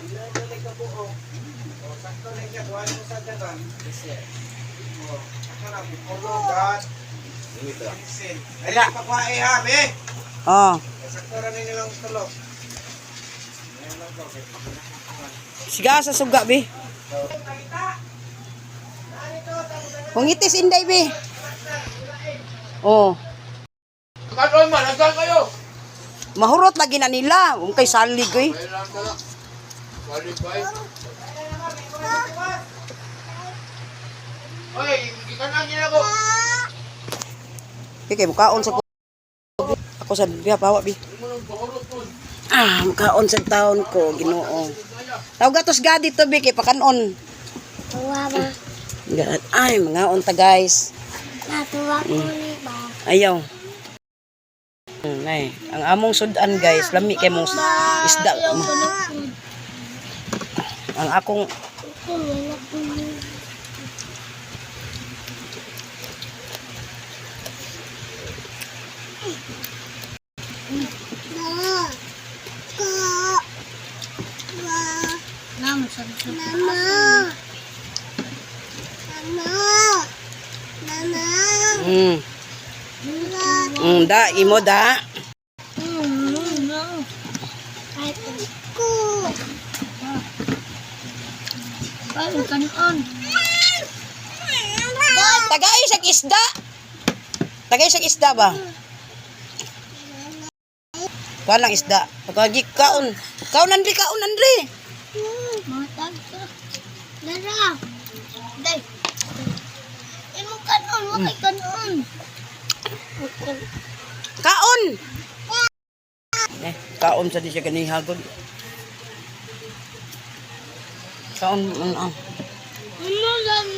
Dili ka buo. O, sakto na siya. Kuhaan mo sa dagan. O, sakto na. Pulo, gat. Pencil. Ay, pakuha eh, ha, be. Oh. Sakto ra ninyo lang tulo. Ayan lang to. Siga sa suga, bi. Pangitis inday, bi. Oh. Karon man, asan kayo? Mahurot lagi na nila. Kung kay salig eh. Kailangan ka lang. Qualify. Oy, gikanang gina ko. Okay, kay mukaon sa ko. Ako sa biya pawa bi. Ah, mukaon sa taon ko, Ginoo. Tawag gatos ga dito bi kay pakanon. Tuwa ba? Ay, mga unta, guys. Natuwa ko ni ba? Ayaw. Ay, ang among sudan, guys, lami kay mong isda. Ang akong Mama. Mama. Mama. Da imo da. Ay, ko. Ay, kanon. Tagay sa isda. Tagay sa isda ba? Kuha lang isda. Pagkagi kaon. Kaon Andre, kaon Andre. Matag ka. Dara. Day. Imo kanon, wa kay kanon. Kaon. Eh, kaon sa di siya ganihagod. Kaon ano. Ano lang.